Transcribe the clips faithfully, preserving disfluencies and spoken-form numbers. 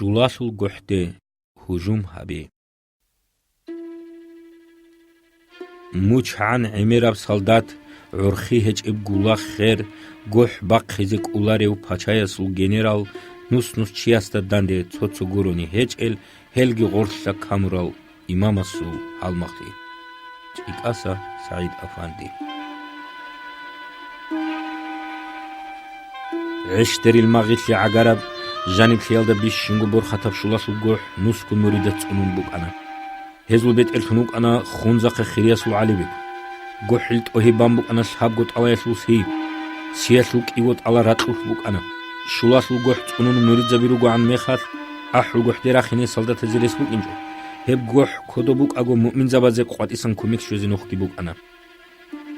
Шулалъул гохӀде гьужум гьабе. МучгӀан гӀемераб солдат, гӀурхъи гьечӀеб гула хер, гохӀ бахъизе кӀоларев пачаясул генерал, нус-нус чиясда данде цо-цо гурони гьечӀел, гьелги гъорлъа камурал имамасул гьалмагълъи. ЧӀикӀаса СагӀид-афанди. ГӀещдерил магъилъи гӀагараб, жаниблъиялда бищунго борхатаб Шулалъул гохӀ нусго муридаз цӀунун букӀана. Гьезул бетӀерлъун вукӀана Хунзахъе хириясул ГӀалибег. ГохӀил тӀогьиб бан букӀана лъабго тӀалаялъул лъи. Сиялъул кӀиго тӀала ракьулъ букӀана. Шулалъул гохӀ цӀунун муридзаби ругогӀан мехалъ, АхӀул гохӀде рахине солдатазе рес букӀинчӀо. Гьеб гохӀ кодоб букӀаго муъминзабазе къватӀисан кумек щвезе нухги букӀана.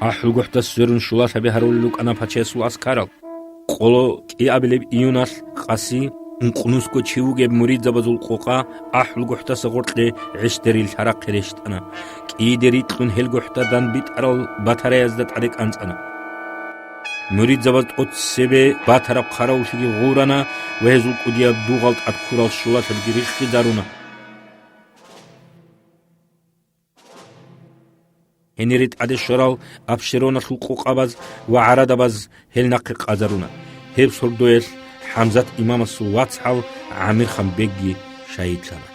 АхӀул гохӀдас сверун шулалъаби гьарулел рукӀана пачаясул аскарал. Къоло кӀиабилеб июналъ къаси ункънусго чи вугеб муридзабазул къокъа АхӀул гохӀдаса гъоркье ГӀещдерил лъарахъе рещтӀана. КӀийде рикьун гьел гохӀда данбитӀарал батареязда тӀаде кӀанцӀана. Муридзабаз тӀоцебе батараб хъаравуллъиги гъурана ва гьезул кӀудияб дугъал тӀадккурал шулалъабиги риххизаруна. Гьенире тӀаде щварал Абшероналъул къокъабаз ва гӀарадабаз гьел нахъе къазаруна. Гьеб сордоялъ ХӀамзат имамасул вацгӀал ГӀамирхан бегги шагьидлъана.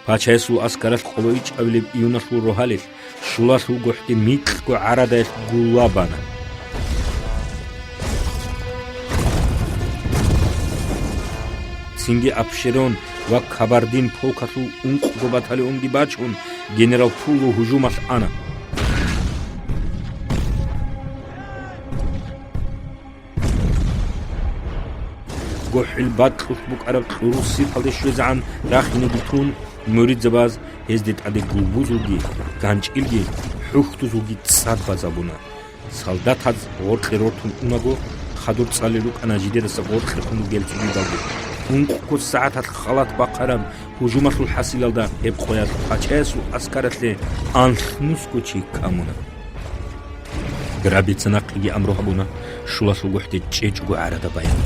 Пачаясул аскаралъ къоло ичӀабилеб июналъул рогьалилъ Шулалъул гохӀде микьго гӀарадаялъ гула бана. Цинги Абшерон ва Кабардин полкалъул ункъго батальонги бачун, генерал Пулло гьужумалъ ана. ГохӀил бакьулъ букӀараб кьурул сипалде щвезегӀан рахинеги тун, муридзабаз гьезде тӀаде гулбузулги, ганчӀилги, хӀухьдузулги цӀад базабуна. Солдатаз гъоркье рортун унаго, хадур цӀалел рукӀана жидедаса гъоркье хун ругел цӀугидалги. Ункъго сагӀаталъ халат бахъараб гьужумалъул хӀасилалда гьеб къоялъ пачаясул аскаралъе анлънусго чи камуна. Грабица нахъеги амру гьабуна, Шулалъул гохӀде чӀечӀого гӀарада баян.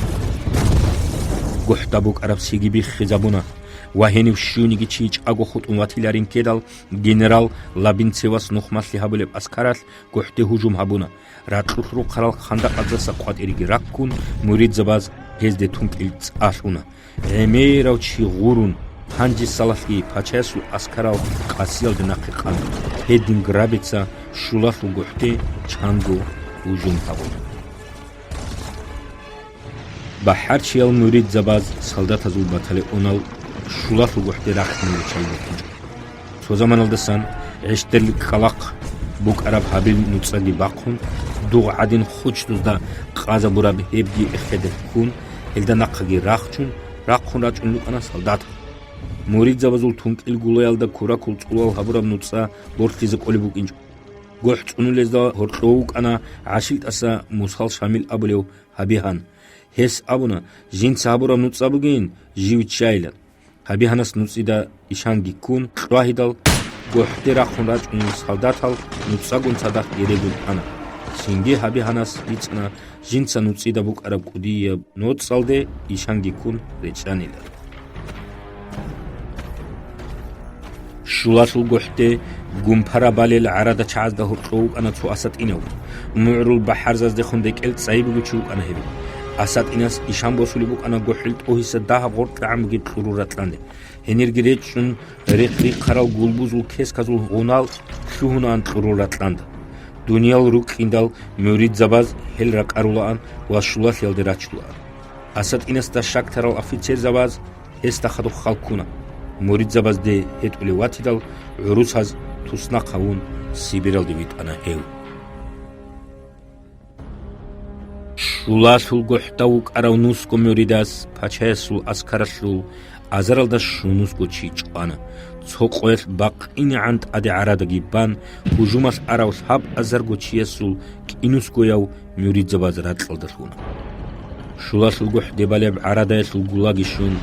ГохӀда букӀараб сиги биххизабуна ва гьенив щуниги чи чӀаго хутӀун ватиларин ккедал, генерал Лабинцевас нухмалъи гьабулеб аскаралъ гохӀде гьужум гьабуна. Ракьулъ рухъарал хандакъаздаса къватӀиреги раккун, муридзабаз гьезде тункӀил цӀа лъуна. ГӀемерав чи гъурун, гьанжесалалъги пачаясул аскарал къасиялде нахъе къана. Гьедин грабица Шулалъул гохӀде чанго гьужум гьабуна. БахӀарчиял муридзабаз солдатазул батальонал Шулалъул гохӀде рахъине риччайин букӀинчӀо. Цо заманалдасан ГӀещдерил кӀкӀалахъ букӀараб гьабил нуцӀаги бахъун, дугъ гӀадин хучдузда къазабураб гьебги эхеде ккун, гьелда нахъаги рахчун, рахъун рачӀун рукӀана солдатал. Муридзабазул тункӀил гулаялда куракул цӀулал гьабураб нуцӀа борхизе кӀолеб букӀинчӀо. ГохӀ цӀунулезда гьоркьов вукӀана ГӀашилтӀаса Мусал Шамил абулев гьабигьан. Гьес абуна, жинца гьабураб нуцӀа бугин, жив ччайилан. Гьабигьанас нуцӀида ишанги ккун, кьвагьидал гохӀде рахъун рачӀунел солдатал нуцӀагун цадахъ герегун ана. Цинги гьабигьанас бицана жинца нуцӀида букӀараб кӀудияб ноцӀалде ишанги ккун речӀчӀанилан. Шулалъул гохӀде гумпара балел гӀарада чагӀазда гьоркьов вукӀана цо асатӀинав. МугӀрул бахӀарзаздехун рекӀел цӀайи бугев чи вукӀана гьев. АсатӀинас ишан босулеб букӀана гохӀил тӀогьиса дагьаб гъоркьегӀан бугеб кьурул ракьанде. Гьенирги речӀчӀун, рихъ-рихъарал гулбузул кесказул гъунал лъугьунаан кьурул ракьанда. Дуниял рукӀиндал муридзабаз гьел ракӀарулаан ва шулалъиялде рачулаан. АсатӀинасда щак тарал офицерзабаз гьесда хадуб хал ккуна. Муридзабазде гьетӀулев ватидал, гӀурусаз туснахъ гьавун, Сибиралде витӀана гьев. Шулалъул гохӀда вукӀарав нусго муридас пачаясул аскаралъул азаралда щунусго чи чӀвана. Цо къоялъ бакъинегӀан тӀаде гӀарадаги бан, гьужумалъ арав лъабазарго чиясул кӀинусгояв муридзабаз ракьалда лъуна. Шулалъул гохӀде балеб гӀарадаялъул гулаги щун,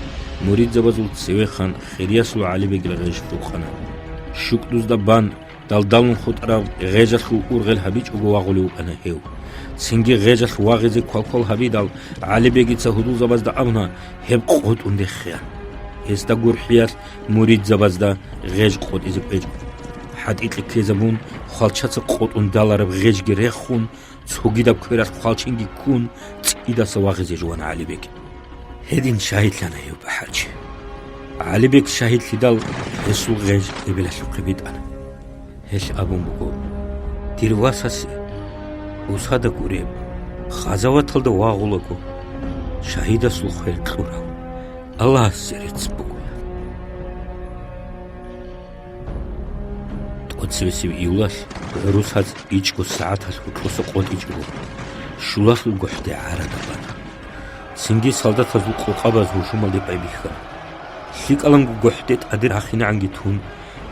муридзабазул цевехъан хириясул ГӀалибегил гъеж рукъана. ШукӀдузда бан далдалун хутӀараб гъежалъул ургъел гьабичӀого вагъулев вукӀана гьев. Цинги гъежалъ вагъизе квалквал гьабидал, ГӀалибегица гьудулзабазда абуна, гьеб къотӀун рехеян. Гьесда гурхӀиялъ муридзабазда гъеж къотӀизе кӀвечӀо. ХӀатӀикье ккезабун, хвалчаца къотӀун далараб гъежги рехун, цогидаб квералъ хвалчинги ккун, цӀидаса вагъизе жувана ГӀалибек. Гьедин шагьидлъана гьев бахӀарчи. ГӀалибек шагьидлъидал гьесул гъеж эбелалъухъе битӀана. Гьелъ абун буго: «Дир васасе, усада гуреб, хазаваталда вагъулаго, шагьидасул хвел кьурав, Аллагьасе рецц буго». ТӀоцебесеб июлалъ гӀурусаз ичӀго сагӀаталъ гьоркьоса къотӀичӀого, щулалъул гохӀде гӀарада бана. Цинги солдатазул къокъабаз гьужумалде байбихьана. ЛъикӀаланго гохӀде тӀаде рахинегӀанги тун,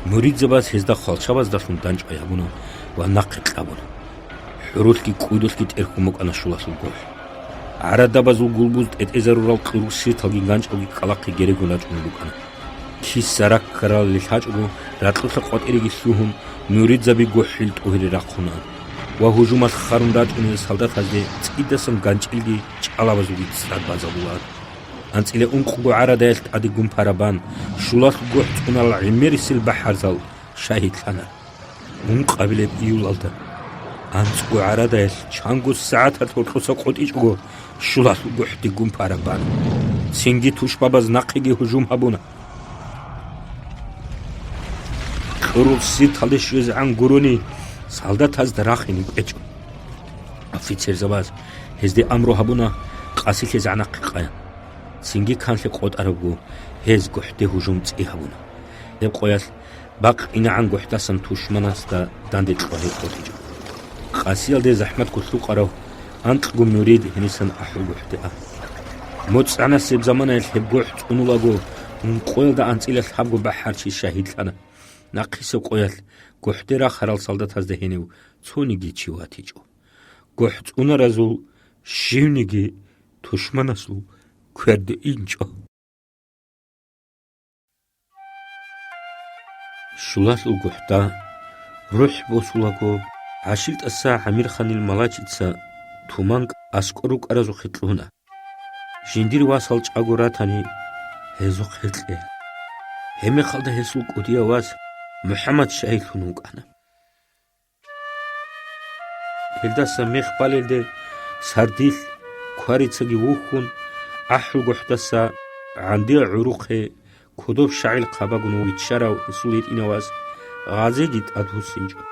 муридзабаз гьезда хвалчабаздалъун данчӀвай гьабуна ва нахъе кьабуна. ХӀурулъги кӀудулъги тӀерхьун букӀана щулалъул гохӀ. ГӀарадабазул гулбуз тӀетӀезарурал кьурул сирталги ганчӀалги кӀкӀалахъе герегун рачӀунел рукӀана. Киса раккаралде лъачӀого, ракьулъа къватӀиреги лъугьун, муридзаби гохӀил тӀугьире рахъунаан ва гьужумалъ харун рачӀунел солдатазде цӀидасан ганчӀилги чӀалабазулги цӀад базабулаан. АнцӀила ункъго гӀарадаялъ тӀаде гумпараб бан, щулалъул гохӀ цӀунарал гӀемерисел бахӀарзал шагьидлъана. Ункъабилеб июлалда анцӀго гӀарадаялъ чанго сагӀаталъ гьоркьоса къотӀичӀого, щулалъул гохӀде гумпараб бан. Цинги тушбабаз нахъеги гьужум гьабуна. Кьурул сирталде щвезегӀан гурони, солдатазда рахине кӀвечӀо. Офицерзабаз гьезде амру гьабуна къасилъизегӀан нахъе къаян. Цинги канлъи къотӀарабго, гьез гохӀде гьужум цӀи гьабуна. Гьеб къоялъ бакъинегӀан гохӀдасан тушманасда данде кьвагьи къотӀичӀо. Къасиялде захӀматго лъукъарав анкьго мурид гьенисан АхӀул гохӀде а. МоцӀанасеб заманаялъ гьеб гохӀ цӀунулаго, ункъоялда анцӀила лъабго бахӀарчи шагьидлъана. Нахъисеб къоялъ гохӀде рахарал солдатазда гьенив цониги чи ватичӀо. ГохӀ цӀунаразул щивниги тушманасул кверде инчӀо. Щулалъул гохӀда рухӀ босулаго, ГӀашилтӀаса ГӀамирханил малачица туманг аскӀор рукӀаразухъе кьуна. Жиндир васал чӀаго ратани, гьезухъе кье. Гьебмехалда гьесул кӀудияв вас МухӀаммад шагьидлъун вукӀана. Гьелдаса мех балелде сардилъ кварицаги вухьун, АхӀул гохӀдаса ГӀандия гӀурухъе кодоб шагӀил хъабагун виччарав гьесул гьитӀинав вас Гъазиги тӀадвуссинчӀо.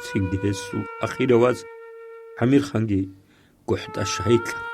Цинги гьесул ахирав вас ГӀамирханги гохӀда шагьидлъана.